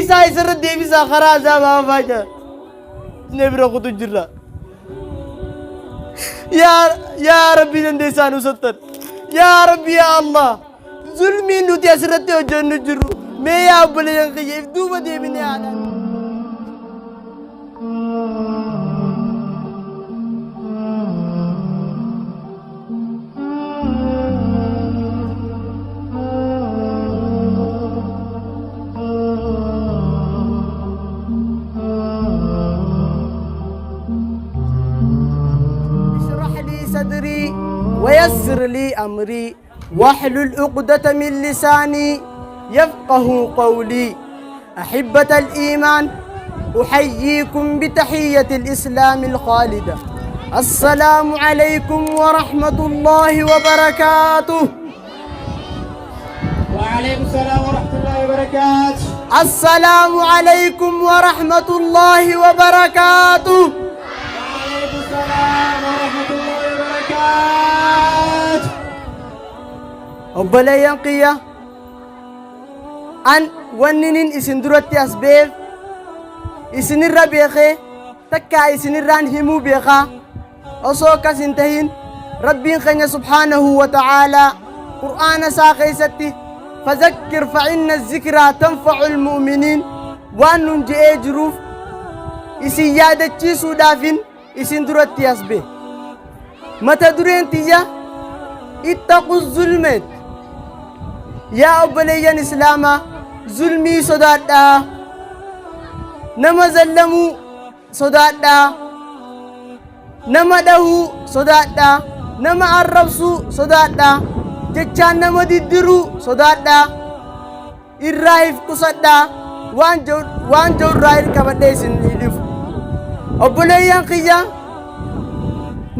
Dheeysaa isarra deebisaa karaa azaabaa hafaa jaa. Isnee bira kutu jirra. Yaa yaa Rabbii dandeessaa nu sattar. Yaa Rabbi yaa Allah. Zulmiin nuti asirratti hojjennu jirru. Mee yaa obboleeyyan kiyya if duuba deebinee haadha. اشرح لي صدري ويسر لي أمري واحلل عقدة من لساني يفقه قولي. أحبة الإيمان، أحييكم بتحية الإسلام الخالدة. السلام عليكم ورحمة الله وبركاته. وعليكم السلام ورحمة الله وبركاته. السلام عليكم ورحمة الله وبركاته. وعليكم السلام ورحمة الله وبركاته. Obboleeyyan kiyya, an wanninin isin duratti as ba'eef isinirra beekee takkaa isinirraan himuu beekaa osoo akkas hin tahin, Rabbiin keenya subhaanahu wa ta'aalaa Qur'aana isaa keessatti "فذكر فإن الذكرى تنفع المؤمنين" waan nun je'ee jiruuf isin yaadachiisuudhaafin isin duratti as ba'e. Mata dureen tiyya "اتقوا الظلم". Yaa obboleeyyan Islaamaa, zulmii sodaadhaa, nama zallamuu sodaadhaa, nama dhahuu sodaadhaa, nama arrabsuu sodaadhaa, jechaan nama diddiruu sodaadhaa, irraa if qusadhaa waan jedhu irraa qabadhee isin dhufu. Obboleeyyan kiyya,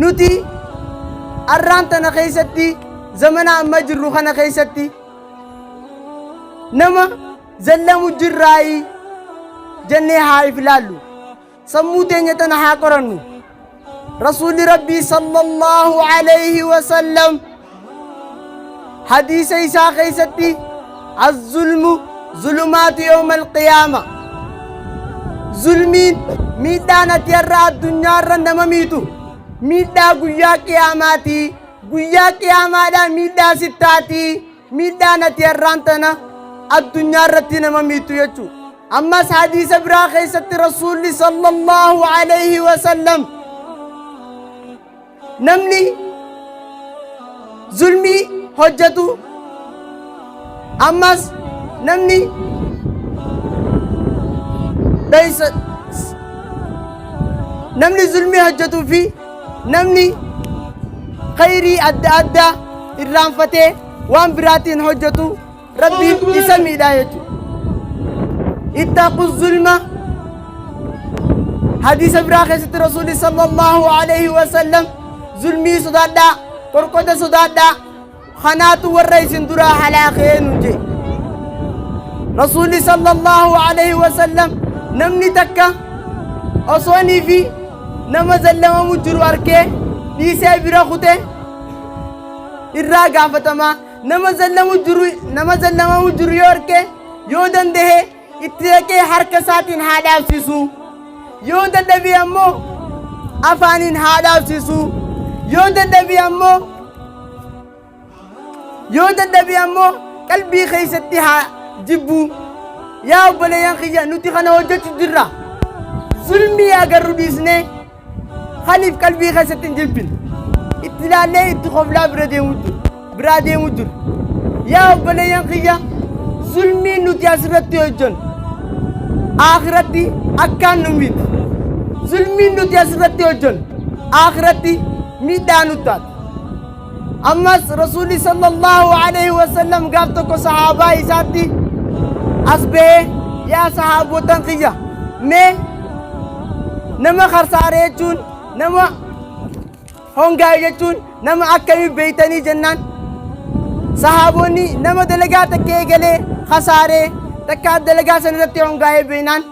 nuti arraan tana keessatti, zamana amma jirru kana keessatti, nama zallamu jirraayi jennee haa if ilaallu. Sammuu teenya tana haa qorannu. Rasuulli Rabbii sallallahu alayhi wasallam hadiisa isaa keessatti "الظلم ظلمات يوم القيامة", zulmiin, miidhaan ati har'a addunyaarra nama miitu miidhaa guyyaa qiyaamaatii, guyyaa qiyaamaadhaa miidhaa sittaatii, miidhaan ati har'aan tana addunyaa irratti nama miitu jechuu. Ammas hadiisa biraa keessatti Rasuulli sallallahu alayhi wasallam namni zulmii hojjetu, ammas namni dhoysa, namni zulmii hojjetuu fi namni khayrii adda addaa irraanfatee waan biraatiin hojjetu Rabbiin isa miidhaa jechuudha. "اتقوا الظلم". Hadiisa biraa keessatti Rasuulli sallallahu alayhi wasallam zulmii sodaadhaa, qorqoda sodaadhaa, kanaatu warra isin duraa halaakee nun jedhe. Rasuulli sallallahu alayhi wasallam namni takka osoonii fi nama zallamamu jiru arkee dhiisee bira kute irraa gaafatamaa. Nama zallamu jiru, nama zallamamu jiru yoo arke, yoo danda'e itti dhaqee harka isaatiin haa dhaabsisu, yoo dadhabe ammoo afaaniin haa dhaabsisu, yoo dadhabe ammoo qalbii keessatti haa jibbu. Yaa obboleeyyan kiyya, nuti kana hojjechu jirra. Zulmii agarru dhiisnee kaniif qalbii keessatti hin jibbin itti ilaallee itti koflaa bira deemu jiru, biraa deemu jiru. Yaa obboleeyyan kiyya, zulmiin nuti asirratti hojjennu aakiratti akkaan nu miiti. Zulmiin nuti asirratti hojjennu aakiratti miidhaa nu taati. Ammas Rasuulli sallallahu alayhi wasallam gaaf tokko sahaabaa isaatti as bahee, "Yaa sahaabotan kiyya, mee nama karsaare jechuun, nama hongaa'e jechuun nama akkamii beeytanii?" jennaan, sahaabonni nama dalagaa takka eegalee kasaaree, takka dalagaa san irratti hongaa'ee beeynaan,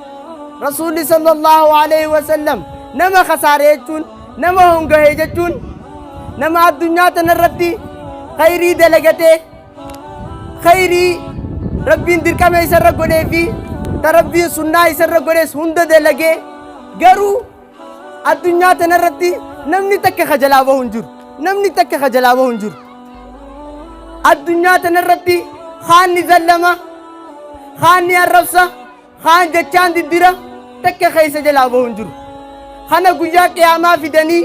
Rasuulli sallallahu alayhi wasallam nama kasaare jechuun, nama hongaa'e jechuun nama addunyaa tanarratti khayrii dalagatee, khayrii Rabbiin dirqama isarra godhee fi Ta Rabbiin sunnaa isarra godhes hunda dalagee, garuu addunyaa tanarratti namni takka ka jalaa bahu hin jiru. Namni takka ka jalaa bahu hin jiru. Addunyaa tanarratti kaan ni zallama, kaan ni arrabsa, kaan jechaan diddira, takka keessa jalaa bahu hin jiru. Kana guyyaa qiyaamaa fidanii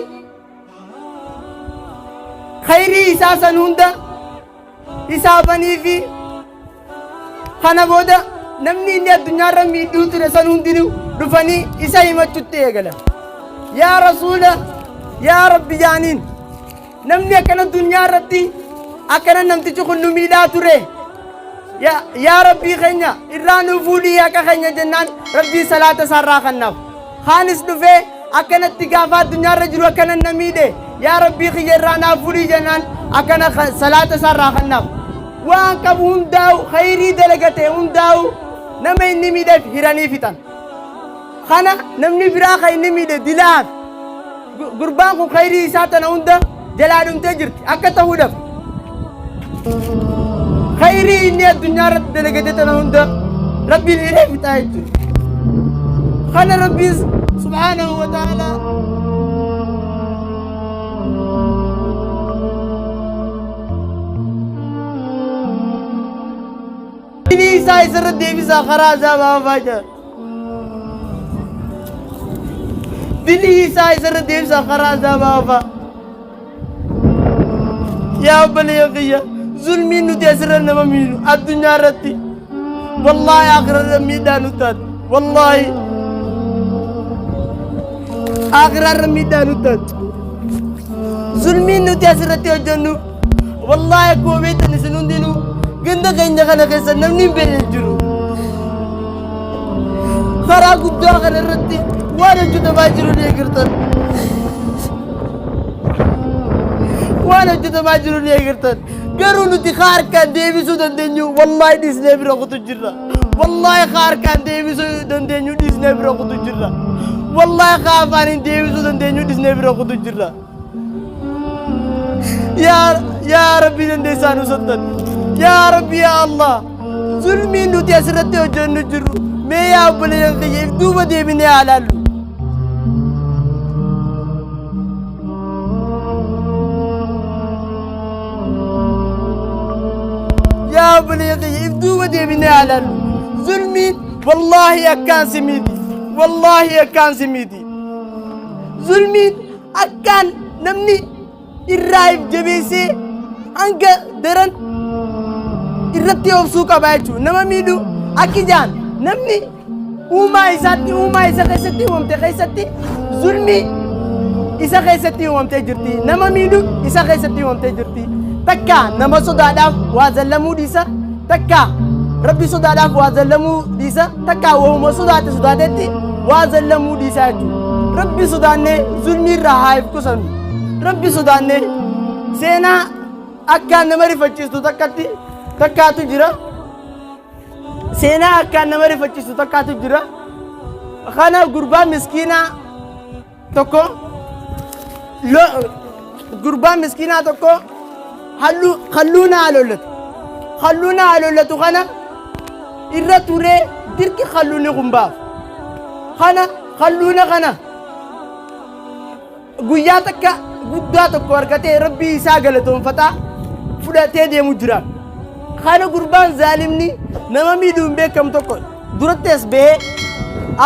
khayrii isaa san hunda hisaabanii fi kana booda namni inni addunyaarra miidhuu ture san hundinuu dhufanii isa himachutti eegalan. Yaa Rasuula, yaa Rabbi jaaniin, namni akkana duniyaa irratti akkana namtichi kun nu miidhaa ture. Yaa Rabbii keenya, irraa nu fuudhii haqa keenya jennaan Rabbiin salaata isaarraa kannaaf. Kaanis dhufee akkanatti gaafa addunyaarra jiru akkana na miidhe, yaa Rabbii kiyya irraa naaf fuudhii jennaan akkana salaata isaarraa kannaaf. Waan qabu hundaa'u, khayrii dalagate hundaa'u nama inni miidheef hiranii fixan. Kana namni biraa kan inni miidhe dilaaf gurbaan kun khayrii isaa tana hunda jalaa dhumtee jirti akka ta'uudhaaf. Khayrii inni addunyaa irratti dalagate tana hunda Rabbiin hiree fixaa jechuudha. Kana Rabbiin subhaanahu wa ta'ala Inni isaa isarra deebisaa karaa azaabaa hafaa jira. Dilii isaa isarra deebisaa karaa azaabaa hafaa. Yaa obboleeyyan kiyya, zulmiin nuti asirra nama miinu addunyaa irratti wallaahi aakhirarra miidhaa nu taate, wallaahi aakhirarra miidhaa nu taate. Zulmiin nuti asirratti hojjennu, wallaahi akkuma beektan isin hundinuu ganda keenya kana keessa namni hin beekne hin jiru. Karaa guddaa kana irratti waan hojjetamaa jiru ni agartan. Waan hojjetamaa jiru ni agartan. Garuu nuti kaa harkaan deebisuu dandeenyu wallaahi dhiisnee bira kutu jirra. Wallaahi kaa harkaan deebisuu dandeenyu dhiisnee bira kutu jirra. Wallaahi kaa afaaniin deebisuu dandeenyu dhiisnee bira kutu jirra. Yaa Rabbi, dandeessaa nu sottan. Yaa Rabbi, yaa Allah. Zulmiin nuti asirratti hojjennu jirru, mee yaa obboleeyyan kiyya, if duuba deebinee haa laallu. Yaa obboleeyyan kiyya, if duuba deebinee haa laallu. Zulmiin wallaahi akkaan si miiti. Wallaahi akkaan si miiti. Zulmiin akkaan namni irraa if jabeessee hanga daran irratti obsuu qaba jechuudha. Nama miidhuu akki jaan namni uumaa isaatti, uumaa isa keessatti uumamte keessatti zulmii isa keessatti uumamtee jirti. Nama miidhuu isa keessatti uumamtee jirti. Takka nama sodaadhaaf waa zallamuu dhiisa. Takka Rabbi sodaadhaaf waa zallamuu dhiisa. Takka wahuma sodaate sodaatetti waa zallamuu dhiisaa jechuudha. Rabbi sodaannee zulmii irraa haa if qusannu. Rabbi sodaannee seenaa akkaan nama rifachiistu takkatti takkaatu jira. Seenaa akkaan nama rifachiistu takkaatu jira. Kana gurbaa miskiinaa tokko, gurbaa miskiinaa tokko halluu halluu naa lollatu. Halluu naa lollatu kana irra turee dirqi halluuni kun baaf. Kana halluuna kana guyyaa takka guddaa tokko argatee Rabbii isaa galatoonfataa fudhatee deemu jira. Kana gurbaan zaalimni nama miidhuu hin beekamu tokko duratti as bahee,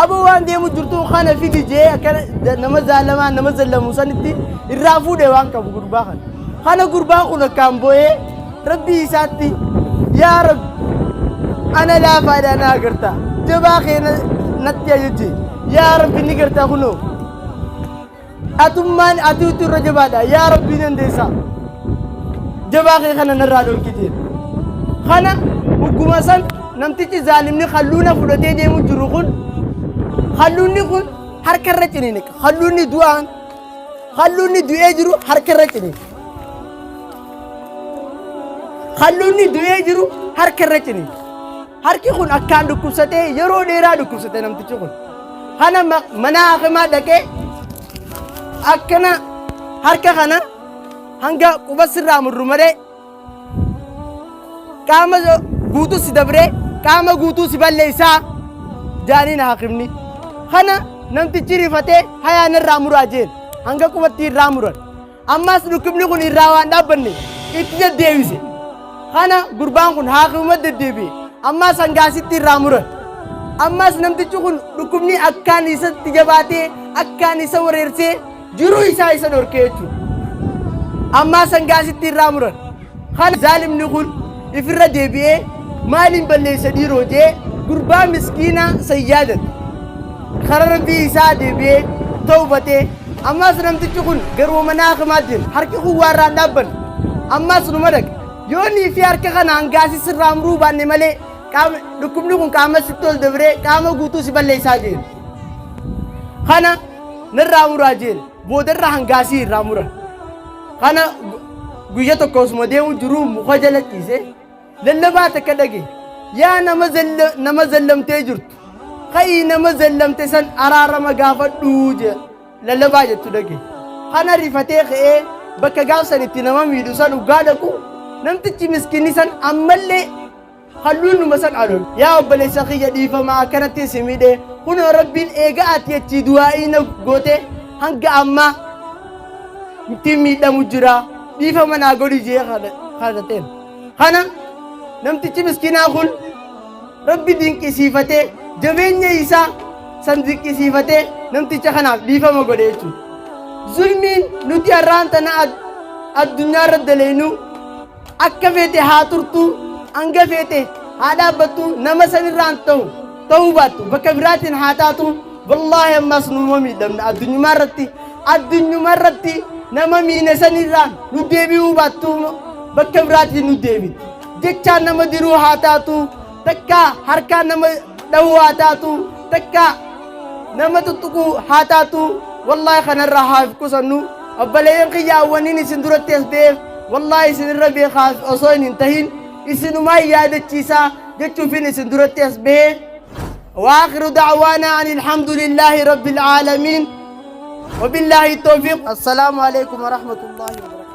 aboo waan deemu jirtu kana fidi jee akkana nama zaalamaa nama zallamu sanitti irraa fuudhe waan qabu gurbaa kana. Kana gurbaan kun akkaan boo'ee Rabbii isaatti, yaa Rabbi, ana laafaadha na agarta, jabaa kee natti ajajje, yaa Rabbi ni garta, kunoo atummaan atiitu irra jabaadha, yaa Rabbii dandeessa, jabaa kee kana narraa dhorki jee. Kana ugguma san namtichi zaalimni halluuna fudhatee deemu jiru kun, halluunni kun harka irra ciniine, halluunni du'aan, halluunni du'ee jiru harka irra ciniine. Halluunni du'ee jiru harka irra ciniine. Harki kun akkaan dhukkubsatee, yeroo dheeraa dhukkubsate namtichi kun. Kana mana hakimaa dhaqee akkana harka kana hanga quba sirraa murru malee qaama guutuu si dabree qaama guutuu si balleessaa. Jaaniin haakimni. Kana namtichi rifatee hayaan irraa muraa jeen. Hanga qubatti irraa muran. Ammas dhukkubni kun irraa waan dhaabbanne itti deddeebise. Kana gurbaan kun haakimuma deddeebi'e. Ammas hangaasitti irraa muran. Ammas namtichi kun dhukkubni akkaan isatti jabaatee akkaan isa wareersee jiruu isaa isa dhorkee jechuudha. Ammas hangaasitti irraa muran. Kana zaalimni kun ifirra deebi'ee maaliin balleessa dhiiroo jee gurbaa miskiinaa san yaadate. Kara Rabbii isaa deebi'ee tawbatee ammas namtichi kun garuma mana hakimaa deema. Harki kun waa irraa hin dhaabbanne. Ammas numa dhaqa. Yoo nii fi harka kana hangaasi sirraa muruu baanne malee qaama dhukkubni kun qaama sitti ol dabree qaama guutuu si balleessaa jeen. Kana narraa muraa jeen. Boodarra hangaasii irraa muran. Kana guyya tokko osuma deemu jiruu muka jala ciise lallabaa takka dhage. Yaa nama nama zallamtee jirtu ka'ii nama zallamte san araarama gaafadhuu jee lallabaa jettu dhage. Kana rifatee ka'ee bakka gaaf san itti nama miidhu san dhugaa dhaqu namtichi miskiinni san ammallee Halluun numa san alol. Yaa obboleessa kiyya dhiifama akkanatti si miidhe kunoo rabbiin eega ati achii du'aa'ii na goote hanga ammaa ittiin miidhamu jira dhiifama naa godhi jee kadhateen. Kana namtichi miskiinaa kun rabbi dinqisiifatee jabeenya isaa san dinqisiifatee namticha kanaaf dhiifama godhe jechuudha. Zulmiin nuti har'aan tana addunyaa irra daleynu Akka feete haa turtuu, hanga feete haa dhaabbattuu, nama sanirraan ta'u ta'uu baattu bakka biraatiin haa taatu, wallaahi ammas numa miidhamna addunyumaa irratti addunyuma irratti nama miine sanirraan nu deebi'uu baattu bakka biraatiin nu deebiti. Jechaan nama diruu haa taatu, takka harkaan nama dhahuu haa taatu, takka nama tuttuquu haa taatu, wallaahi kanarraa haa of qusannu. Obboleeyyan kiyya awwaniin isin duratti as ba'eef wallaahi isinirra beekaaf osoo hin tahin isinumaa yaadachiisaa jechuufin isin duratti as bahee. وآخر دعوانا أن الحمد لله رب العالمين وبالله التوفيق. السلام عليكم ورحمة الله وبركاته.